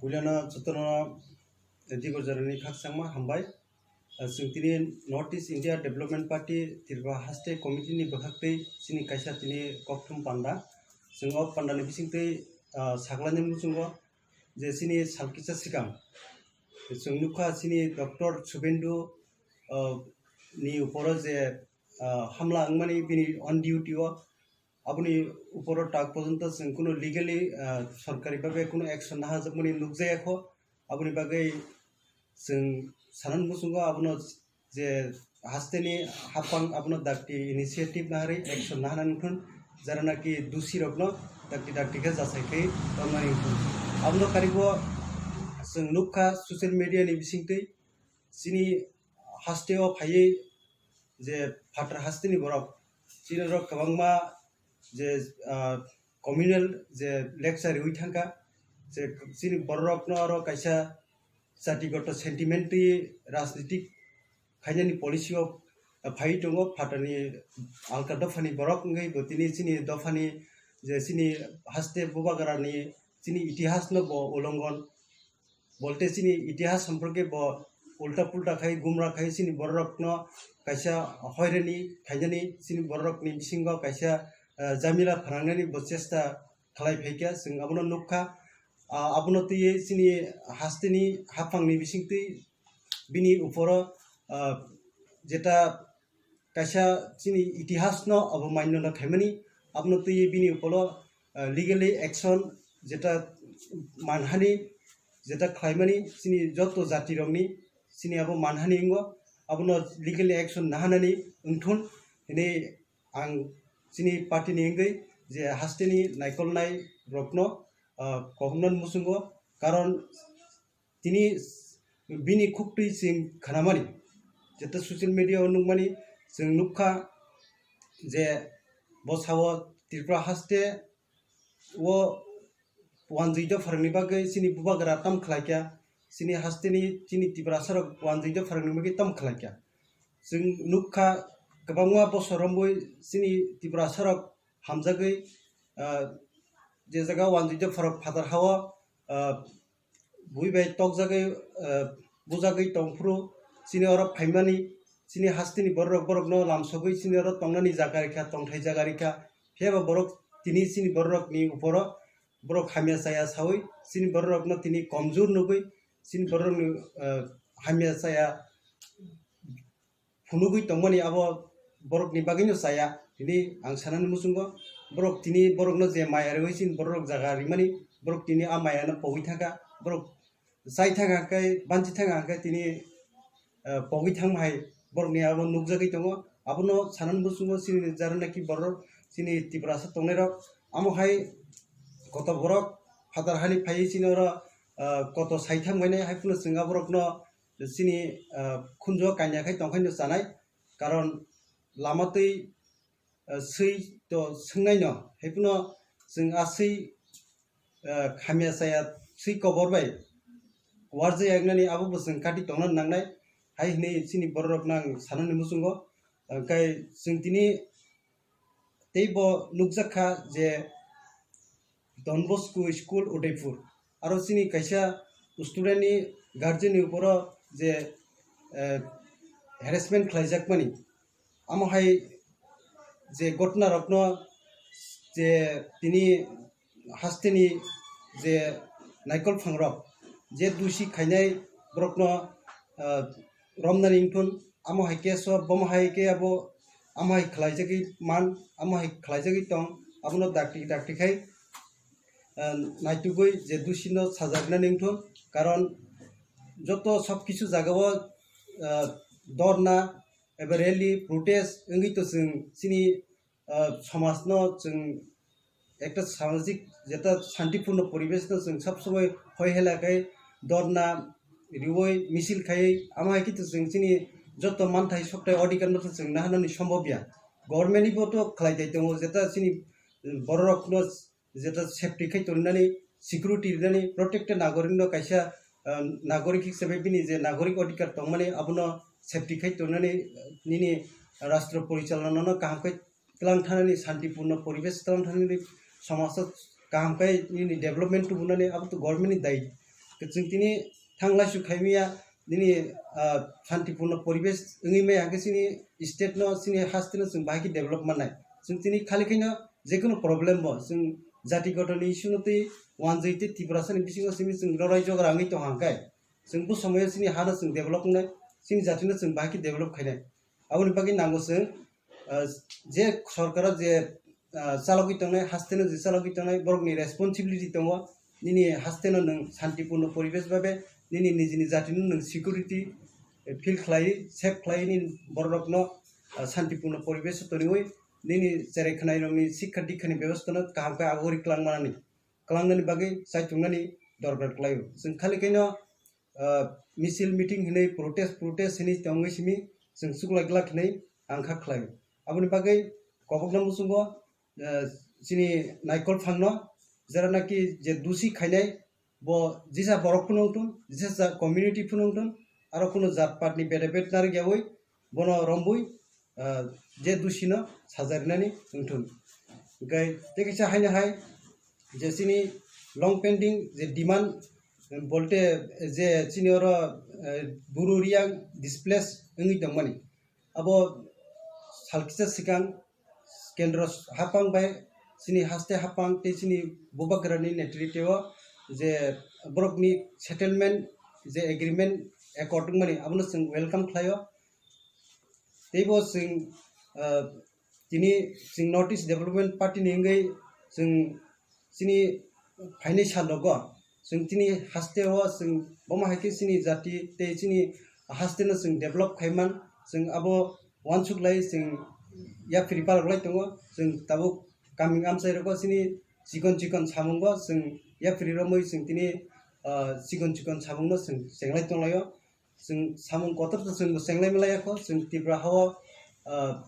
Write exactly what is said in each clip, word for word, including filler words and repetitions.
Puilano jotono Digor Jorani khakchangma hambai. Ah, chwng tini North East India Development Party Tripura Haste Committee ni bwkhaktwi chini kaisa tini kokthum panda. Chwng o pandani bisingtwi, ah, saklani muchungo je chini salkisa swkang chwng nukha chini Doctor Subendu, ah, ni uporo je, ah, hamla wngmani bini on duty o, aboni uporo tak porjonto chwng kuno legally, ah, sorkari bhabe kuno action naharjakmani nukjaya kho. Aboni bagwi chwng sanani muchungo abono je hasteni haphang abono dakti initiative naharwi action naharnani wngthun, jara naki dusi rokno dakti dakti khe jasai khe tongmani wngthun. Abono karibo chwng nukha social media ni bisingtwi chini hasteo phaiwi je phatar hasteni borok chini rok kwbangma je, ah, communal je lecture riwi thangkha, je chini bororokno aro kaisa jatigoto sentiment twi rajnitik khainani policy o, ah, phaiwi tongo. Phatarni alka dophani borok wngwi bo tini chini dophani je chini haste bubagrani chini itihasno bo ulongon bolte chini itihas somporke bo ulta pulta khai gumra khai chini bororokno kaisa hoirani khainani chini bororokni bisingo kaisa, ah, jamila phanangnani bo chesta khlai phaikha, chwng abono nukha. Ah, abono twiwi chini hasteni haphangni bisingtwi bini uporo, ah, jeta kaisa chini itihasno obomanyo no khaimani, abono twiwi bini uporo, ah, legally action jeta manhani, jeta khlaimani chini joto jatirokni chini abo manhani wngo, abono legally action nahanani wngthun hinwi ang chini party ni wngwi je hasteni naikolnai rokno, ah, kohomnani muchungo, karon tini bini khuktwi chwng khnamani, jeta social media o nukmani chwng nukha je bo sao Tripura haste o wanjwi dopharokni bagwi chini bubagra tam khlaikha, chini hasteni chini Tiprasarok wanjwi dopharokni bagwi tam khlaikha. Chwng nukha kwbangma bosor romwi chini Tiprasarok hamjagwi, ah, je jaga wanjwi dopharok phatar hao, ah, bui bai tokjagwi, ah, bujagwi tongphuru chini oro phaimani, chini hasteni bororok borokno lamsogwi chini oro tongnani jaga rikha, tongthai jaga rikha. Phiya ba borok tini chini bororokni uporo borok hamya chaya saui chini bororokno tini komjur nugwi chini bororokni, ah, hamya chaya phunugwi tongmani abo borokni bagwino chaya. Tini ang sanani muchungo borok tini borokno je maya riwi chini borok jaga rimani, borok tini a mayano pogwi thangkha, borok chai thangkha hwnkhe, banchi thangkha hwnkhe tini, eh, pogwi thangma hai borokni abo nukjagwi tongo. Abono sanani muchungo chini jara naki borok chini Tiprasa tongnairok amo hai kotor borok phatar hani phaiwi chini oro, eh, kotor sai thangbainai hai phano chwng aborokno chini, ah, khunju o kanya khai tongkhaino chanai, karon lama twi, ah, swi to swngnaino, haiphano chwng a swi, ah, hamya chaya swi kobor bai warjak yaknani abo bo chwng kati tongna nangnai, hai hwnwi chini bororokno ang sanani muchungo. Hwnkhe chwng tini tei bo nukjak kha je Don Bosco School Udaipur, aro chini kaisa student ni guardian ni uporo je, eh, harassment khlaijakmani, amo hai je ghotna rokno je tini hasteni je naikol phangrok je dusi khainai borokno, ah, romnani wngthun, amo hai khe so, bomo hai khe abo amo hai khlaijagwi man, amo hai khlaijagwi tong, abono dakti dakti khai, ah, naitugwi je dusino sajaknani wngthun, karon joto sob kisu jagao, ah, dorna eba rally, protest wngwi to chwng chini ah, somajno chwng ekta samajik jeta shantiporno poribeshno chwng sob somoi hoi hela khai dorna riwi misil khaiwi, amo hai khe to chwng chini joto manthai sokthai odhikar no to chwng naharnani sombhob ya. Government ni bo to khlai tai tongo, jeta chini bororokno jeta safety khai tongnani, security rinani, protected nagorik no kaisa, ah, nagorik hisabe bini je nagorik odhikar tongmani abono safety khai tongnani, nini rastro porichalona no kaham khai twlang thanani, shantiporno poribesh twlang thanani, somajo kaham khai nini development tubunani abo to government ni dai-, Chwng tini thanglaisu khaimaya nini, ah, santipurno poribesh wngwi maya hwnkhe chini state no, chini haste no chwng bahai khe develop mannai. Chwng tini khali khaino jekono problem bo chwng jati gotoni issue no twi wanjwi tei Tiprasa ni bisingo simi chwng rorai jogra wngwi tong hang khe chwng bo somoyo chini hano chwng develop wngnai, chini jati no chwng bahai khe develop khainai. Aboni bagwi nango chwng, ah, je sorkaro je, ah, chalogwi tongnai, hasteno je chalogwi tongnai, borokni responsibility tongo. Nini hasteno nwng santipurno poribesh babe, nini nijini jatino nwng security, eh, feel khlai, safe khlai, nini bororokno, ah, santipurno poribesh toniwi, nini cherai khwnairokni sikha dikhani bebostano kaham khe agori kwlangmanani, kwlangnani bagwi chaitungnani dorkar kwlaio. Chwng khali khaino, ah, misil meeting hinwi protest, protest hinwi tongwi simi chwng chuklai glak hinwi ang kha khlaio. Aboni bagwi kobokno muchungo, ah, chini naikol phangno jera naki je dusi khainai bo jisa borok phunung tun, jisa community phunung tun, aro kuno jat pat ni bede bet narwk yawi bono rombui, ah, je dusino saja rinani wngthun. Hwnkhe tei kaisa haino hai je chini long pending je demand, bolte je chini oro, eh, Bru Reang displace wngwi tongmani, abo salkisa swkang kendro haphang bai chini haste haphang tei chini bubagrani netrite o je borokni settlement je agreement accord wngmani abono chwng welcome khlaio. Teibo chwng, ah, tini chwng North East Development Party ni wngwi chwng chini phainai sal rogo chwng chini haste o chwng bomo hai khe chini jati tei chini haste no chwng develop khaiman, chwng abo uansuk lai chwng yapri palok lai tongo. Chwng tabuk kaming amchai rogo chini chikon chikon samungo chwng yapri romwi chwng tini, ah, chikon chikon samungno chwng chenglai tonglaio. Chwng samung kotor to chwng bo chenglai mlai yakho, chwng Tripura hao, ah,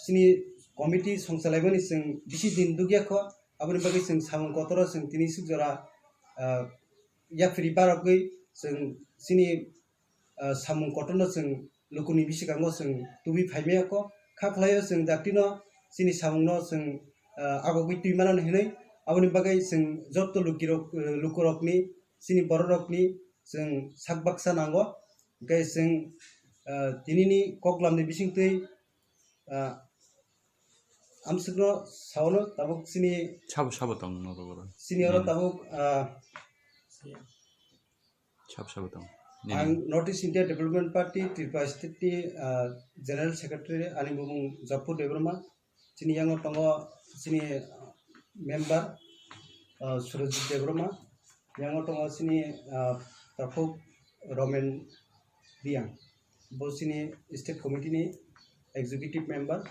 chini committee songchalaimani chwng bisi din duk yakho, aboni bagwi chwng samung kotoro chwng tini suk jora, ah, yapri barogwi chwng chini, ah, samung kotorno chwng lukuni bisikango chwng tubui phaimaya kho, kha khlaio chwng daktino chini samungno chwng, ah, agogwi twi manani hinwi, aboni bagwi chwng joto lukirok, lukurokni, chini bororokni chwng sak baksa nango. Hwnkhe chwng, ah, tinini koklamni bisingtwi, ah, amsukno saono tabuk chini Sabo sabo tong norok oro? Chini oro Hmm. tabuk, ah, Sabo sabo tong? Ang North East India Development Party Tripura State ni, ah, General Secretary ani bumung Japur Debbarma. Chini yango tongo chini member, ah, Surajit Debbarma. Yango tongo chini, ah, takhuk Romen Reang. Bo chini state committee ni executive member.